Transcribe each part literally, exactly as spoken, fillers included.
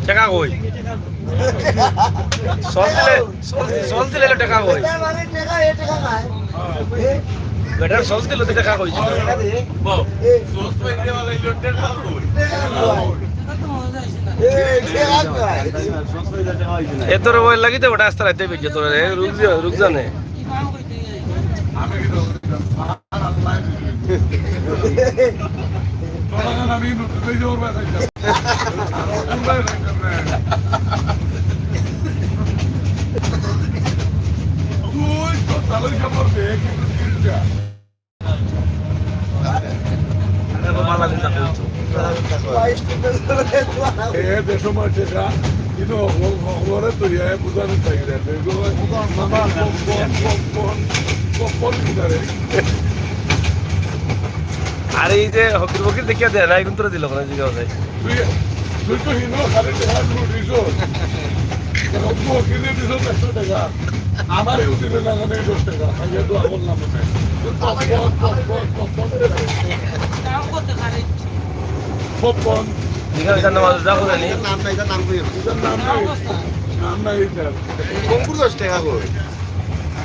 টেকা কই? সস দিলে, সস দি-, সস দিলে টেকা কই? বেটার সস দিলে তো টেকা কই? এত রকমের লাগি তো ওটা আস্তে রাইতে বেজে তোর, এ, রুক যা-, রুক জানে। এ দেশো মাসে গা, কিন্তু হকল-, হকলরে তো ইয়া বুঝানি চাই না। এগুলো নানা pop-, pop-, pop-, pop-, pop-, pop-, ভিতরে। আর এই যে হকির বকির দেখিয়া দেয় না, এখন তোরা দিল কোনো জিজ্ঞাসা নাই। তুই, তুই তো হিনো খালি টেকা লুটিস। এখন তো হকিরে দিস একশো টাকা। আমারে উঠিবে না, মানে দশ টাকা। খাইয়া তো আমল নামে নাই। পপকর্ন। ঠিক আছে, এটার নাম আছে, যা বলে নি। এটার নাম নাই, এটার নাম কই? এটার নাম নাই। নাম নাই এটার। পঙ্গুর দশ টাকা কই?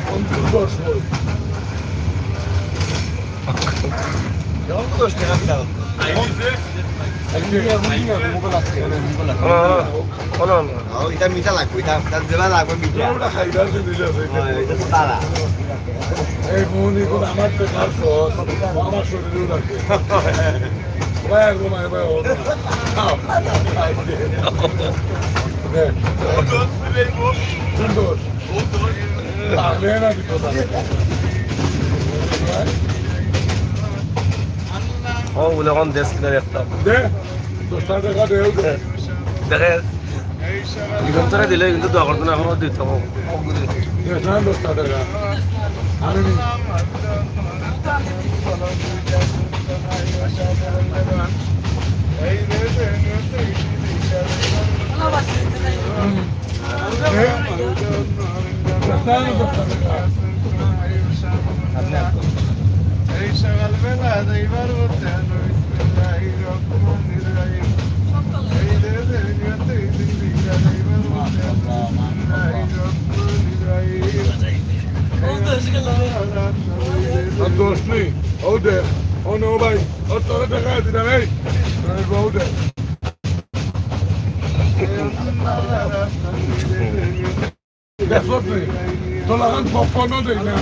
পঙ্গুর দশ কই? পঙ্গুর দশ টাকা দিলাম। হ্যাঁ, হ্যাঁ। ও, না, না। ও, এটা মিঠা লাগবে, এটা, এটা যেটা লাগবে মিঠা। ওটা খাইবার জিনিস আছে, এটা। হ্যাঁ, এটা তো তারা। এই বোন, এখন আমার তো খাস, আমার শরীরেও লাগবে। ভাই, আর ঘুমায়, ভাই, ও না। খাও। খাই দে। দেখ। সুন্দর। লাগলে না দিতে পারে। ও, বলে, এখন দেশ কিনা দেখতাম। দে, দশ টাকা দে, দে। দেখে, এখন তোরা দিলে কিন্তু দোয়া করতো না, এখন দিতে হবে। দশ টাকা। আমি নি- হুম। এই সকালবেলা যাইবার পথে হলো বিসমিল্লাহির রহমানির রহিম। এই যে, যে, নিয়ত এই দিন বিকেলে যাইবার পথে হলো বিসমিল্লাহির রহমানির রহিম। আর দোষ নেই। ও দে, ও নো ভাই, ও তোরা টাকা দিলাম, এই। ও দে। বেসত নেই। তোলা খান পপকর্নও দেই না।